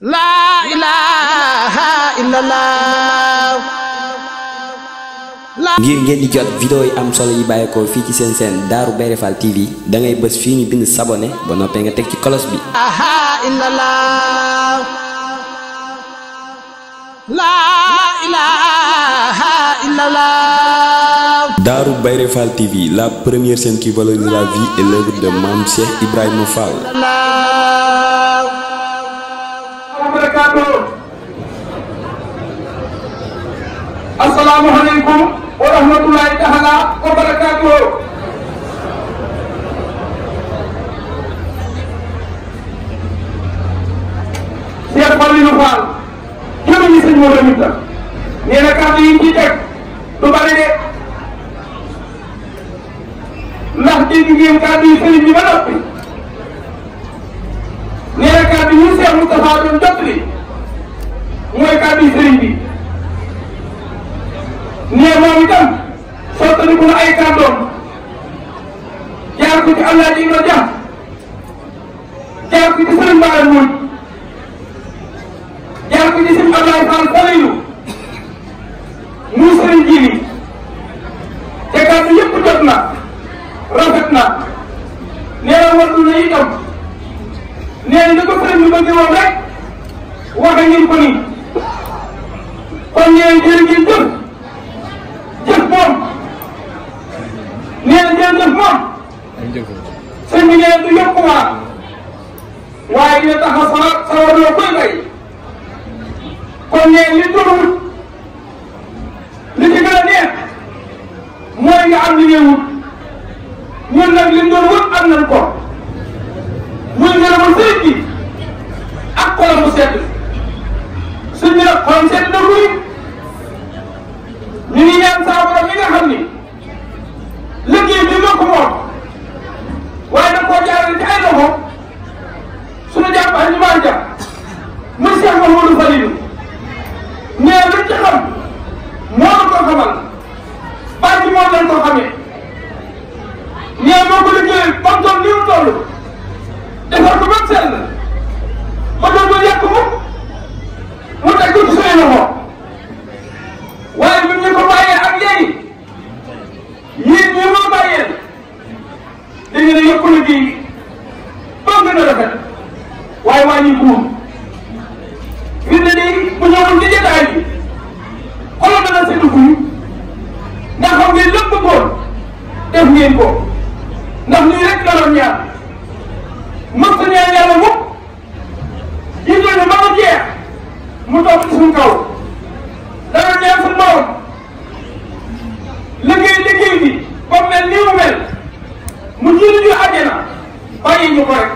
La ilaha illallah. ngir ngeen di jot vidéo yi am solo yi bàyyeekoo fii ci seen chaîne Darou Bairé Fall TV da ngay bës fii ñu bind s'abonner ba noppee nga teg ci cloche bi. La ilaha illallah. Darou Bairé Fall TV, la première chaîne qui valorise la vie et l'œuvre de Mame Cheikh Ibrahima Fall. Assalamu alaikum wa rahmatullahi ta'ala wa barakatuh. Cheikh Falilou Fall jërëjëf sëñ Modou Minta nee na kàddu yi ci teg du bari de ndax dégg ngeen kàddu yi sëriñ bi ba noppi nee na kàddu yi Cheikh Moustapha doon jottali mooy kàddu yi sëriñ bi nee moom itam sottaliku na ay kàddoom jaar ko ci Alaaji Ibra Dia jaar ko ci sëriñ Bara Mbodj jaar ko ci sëriñ Abdoulaye Fall Falilou muy sëriñ Jili te kàddu yëpp jot na rafet na nee na wartu na itam nee na ko sëriñ bi bëgg woon rek waxe ngeen ko nii kon ñeen jërë ngeen jëf jëf moom nee na jërëjëf moom sëñ bi nee na du yokkuwaat waaye dina tax a sawar loo koy bay kon nee li doon li ci gën a neex mooy nga am li ngay wut ñun nag li doon wut am nañ ko muy ngërëmal sëriñ bi ak xolam mu sedd sëñ bi nag xolam sedd na ruy ñu ngi ñaan saa borom mi nga xam ni liggéey bi moo ko moom waaye da koo jaarale ci ay loxo suñu jàppal ñu maa jàpp muy Cheikh Mouhamadou Falilou nee lu ci xam moo la ko xamal bàyyi ci moom lañ ko xamee nee moo ko liggéey ba mu toll nii mu toll defar ko ba mu sell ba dootul yàq mu teg ko ci suñu loxo waaye bi ñu ko bàyyee ak léegi yéen ñi ma bàyyee da ngeen a yokk liggéey ba gën a rafet waaye wàññi buum fi ne nii bu ñëwoon ci jotaay bi xoolal dana seetlu kuy ndax xam ngeen lépp góor def ngeen ko ndax lii rek la doon ñaan mos a ñaan yàlla mukk jiital ñu ba mu jeex mu toog ci suñu kaw dana ñaan suñu borom liggéey bi comme mel nii mu mel mu jiitu ñu àjjana bàyyi ñu ko rek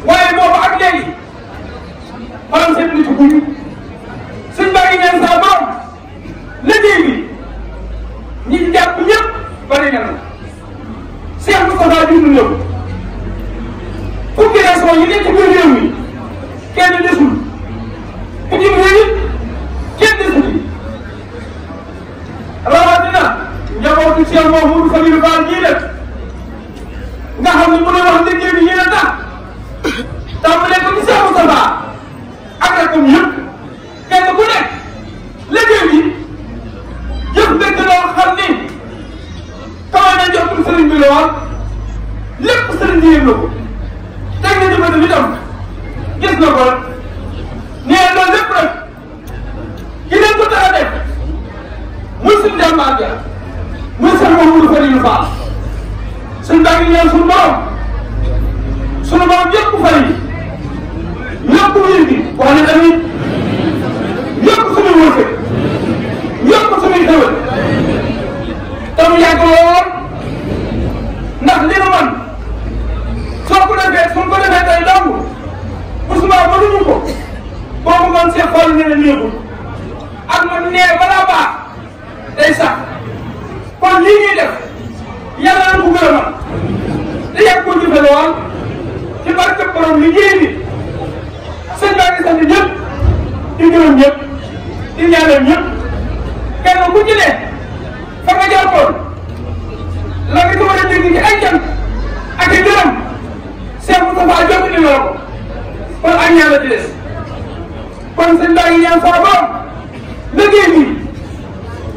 waaye boobu ak léegi xolam seet li ci guñ suñ bàyyi ñaan saa borom liggéey bi ñi ci jàpp ñëpp bari na la Cheikh Moustapha Diouf ñëw fukki région yi nekk ci biir réew mi kenn desul bitim réew kenn desul rawatina njabootu Cheikh Mouhamadou Falilou Fall ñii def nga xam ne bu doon wax liggéey bi yéen a tax tàmbalee ko ci Cheikh Moustapha ak rakam yëpp kenn ku nekk liggéey bi jëf dëgg loo xam ni kawe na jotul sëriñ bi lool lépp sëriñ bi yëg na ko teg na jëfandikoo bi tam gis na ko nee loolu lépp rek ki leen ko tax a def muy suñu jàmbaar ja muy Cheikh Mouhamadou Falilou Fall suñu bàyyi ñaan suñu borom yëpp fay yëpp wér gi wax ne tamit yëpp suñu wërsëg yëpp suñuy xewal tam yàgg lool ndax li nu man soo ko defee suñ ko defee tey dong bu subaa mënuñu ko boobu man Cheikh Fall ne ne néegul ak man nee balaa baax day sax kon lii ñuy def yàlla na ko gën a man te yàgg ko jëfe lool ci barke borom liggéey bi sëñ baa ngi sant ñëpp di gërëm ñëpp di ñaanal ñëpp kenn ku ci ne fa nga jàppoon la nga ci war a dégg ci ay jant ak i gërëm Cheikh Moustapha jot ni la ko kon ak ñaan la ci des kon sëñ baa ngi ñaan saa borom liggéey bi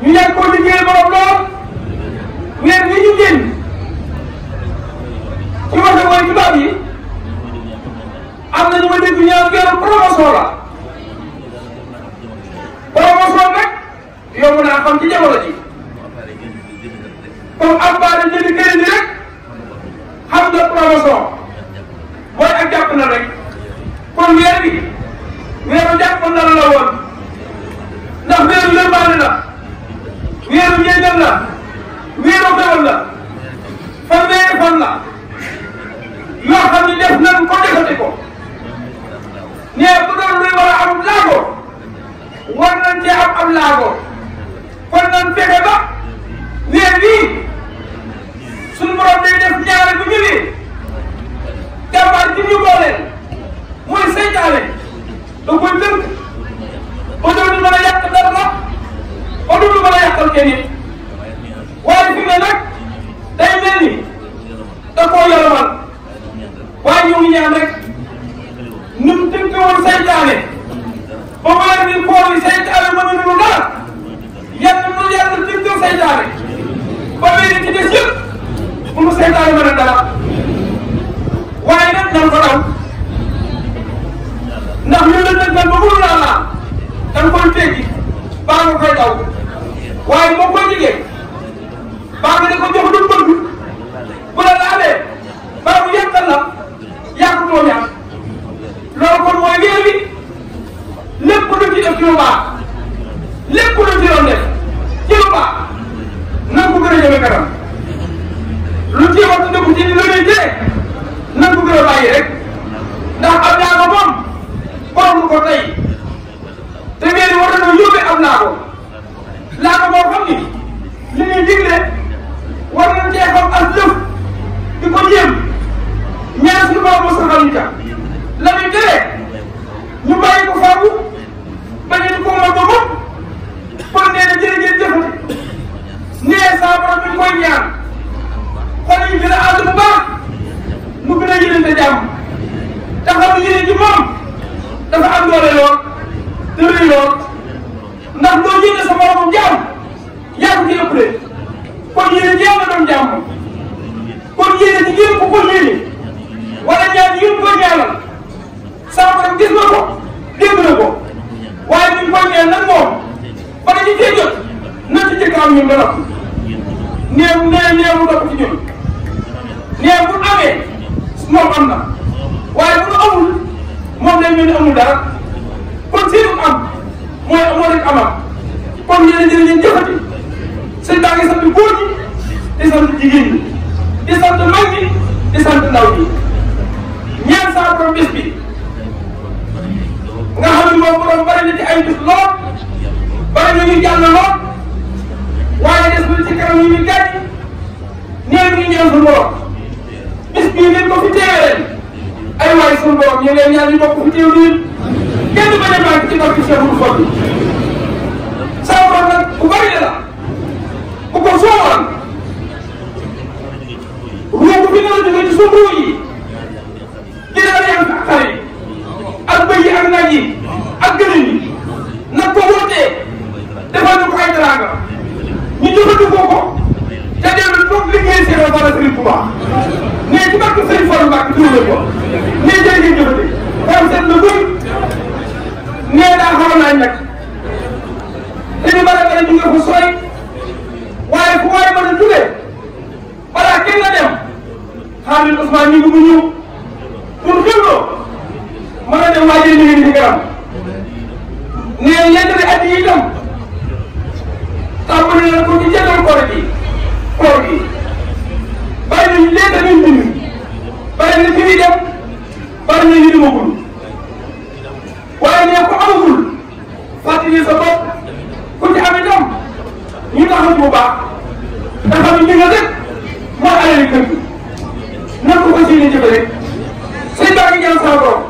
ñu yàgg koo liggéey borom lool weer wi ñu génn ci waxe mooy tubaab yi am na ñu ma dégg ñaan weeru promotion la promotion nag yomb naa xam ci jamono ji comme am baa da jënd crédit rek xam nga promotion mooy ak jàpp na rek kon weer bi weeru jàpp na la woon ndax weeru yërmaande la weeru njëgal la weeru xewal la fanweeri fan la yoo xam ne def nañ ko defati ko nee bu doon luy war a am laago war nañ cee am laago kon nañ fexe ba weer bii suñu borom day def ñaare bu ñëwee jàmbaar ci ñu booleel mooy seytaane da koy tënk ba dootu mën a yàq dara la ba dootu mën a yàqal kenn it waaye fi nga nag day mel ni da koo yoromal waaye ñu ngi ñaan rek nu mu tënke woon seytaane ba weer bi koor yi seytaane mënuñu dara yàlla nu yàlla tënkal seytaane ba weer ci des yëpp bu mu seytaane mën a dara waaye nag nan ko daw ndax ñu la tënkal ba mënu laa laal da nga koy teggi baa nga koy daw waaye moo koy jigéen baa nga ne ko jox lu bëgg bu la laalee baa mu yàqal la yàqutoo ñaar loolu kon mooy weer bi lépp lu ci def ci lu baax lépp lu ci doon def ci lu baax na nga ko gën a jëme kanam lu ci wax dëgg ci lu lay jëlee na nga ko gën a bàyyi rek ndax am naa ko moom borom ko tey te weer bi war nañoo yóbbee am naa ko laa ko moo xam ni li ñuy digle war nañ cee xam as lëf di ko jéem ñaan suñu borom mos a xam ñu ca la muy tere ñu bàyyi ko faagu bañ a ko mën ba moom kon nee na jërëjëf jëfati nee saa borom ñu koy ñaan xol yi gën a ànd bu baax mu gën a yénente jàmm te xam ne yéene ji moom dafa am doole lool te rëy lool ndax loo yéene sa moromam jàmm yaa ko ci ëppale kon yéene jéem a doon jàmm kon yéene ci yéen ko ko yéene wala ñaan yéen ko ñaanal saa borom gis na ko dégg na ko waaye buñ koy ñaan nag moom bala ñu cee jot na ci jëkk am ñun ba noppi nee mu dopp ci ñun nee bu amee moom am na waaye bu nu amul moom day mel ni amul dara kon seenu am mooy amoo rek amal kon yéen a jërëjëf jëfati sëñ baa ngi sant góor ñi di sant jigéen ñi di sant mag ñi di sant ndaw ñi ñaan saa borom bés bi nga xam ne moom borom bari na ci ay bés lool bari na ñu jàll lool waaye des na ci kanam yi ñu gàcc néew ñu ñaan suñu borom bés bii ngeen ko fi teewee ay waay suñu borom ñu leen ñaan ñu bokk fi teew nii kenn bañ a manqué ci barke Cheikhul Fadil saa borom nag bu bari la bu ko soowoon ruubu bi nga la jógee ci suñu ruu yi jëlaat yi ak xale yi ak bëy yi ak nag yi ak gëlëm yi nag ko wootee defal ñu ko ay teraanga ñu jëfandikoo ko te dellu toog liggéey Serigne Bara Serigne Touba mais ci barke Serigne Fallou Mbacké tuuti ko mais jërëjëf jëfandikoo xam seet na bëri nee daa xamal naa ñàkk te ñu bare bare ñu nga ko sooy waaye fu waay mën a jugee balaa kenn la dem xaar leen Ousmane ñu ngi mu ñëw pour xewloo mën a dem waajee ñu ngi ci garam nee yenn bi at yi itam tàmbali na ko ci jëndal koor gi bàyyi nañu léegi dañuy bind bàyyi na fi ñuy dem bàyyi na ñu demagul waaye nee ko amagul fàttali sa bopp ku ci am itam ñu taxaw bu baax nga xam ne nga rek mooy alali kër gi nan ko fas yéene jëfe rek sëñ baa ngi ñaan sama borom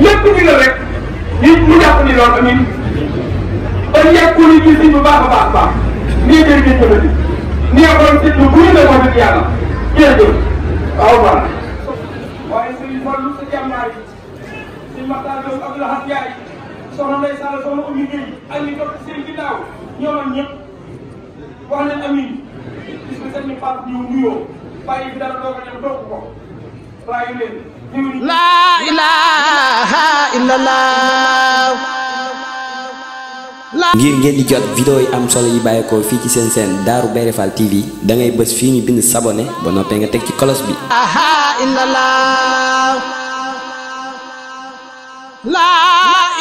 lépp digal rek nit mu jàpp ni loolu amin ba yàgg ko ni gis bu baax a baax baax nii jërëjëf jëfati nii borom sëñ bu ñu la wax dëgg yàlla jërëjëf waaw voilà waaye sëñ Fallou sa jàmbaar yi sëñ Maxtaar Sarr Diop ak Lahat Ndiaye soxna Ndeye Sall soxna Oumy Gueye ak ñi topp seen ginnaaw ñoom ak ñëpp wax leen amiin gis nga seen Pape ñu nuyoo bàyyi fi dara doo ko dem toog ko waaye leen la ilaha illallah. ngir ngeen di jot vidéo yi am solo yi bàyyeekoo fii ci seen seen Darou Bairé Fall TV da ngay bës fii ñu bind s'abonné ba noppee nga teg ci cloche bi. La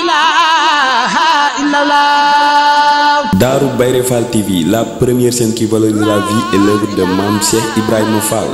ilaha illallah. Darou Bairé Fall TV, la première chaîne qui valorise la vie et l'œuvre de Mame Cheikh Ibrahima Fall.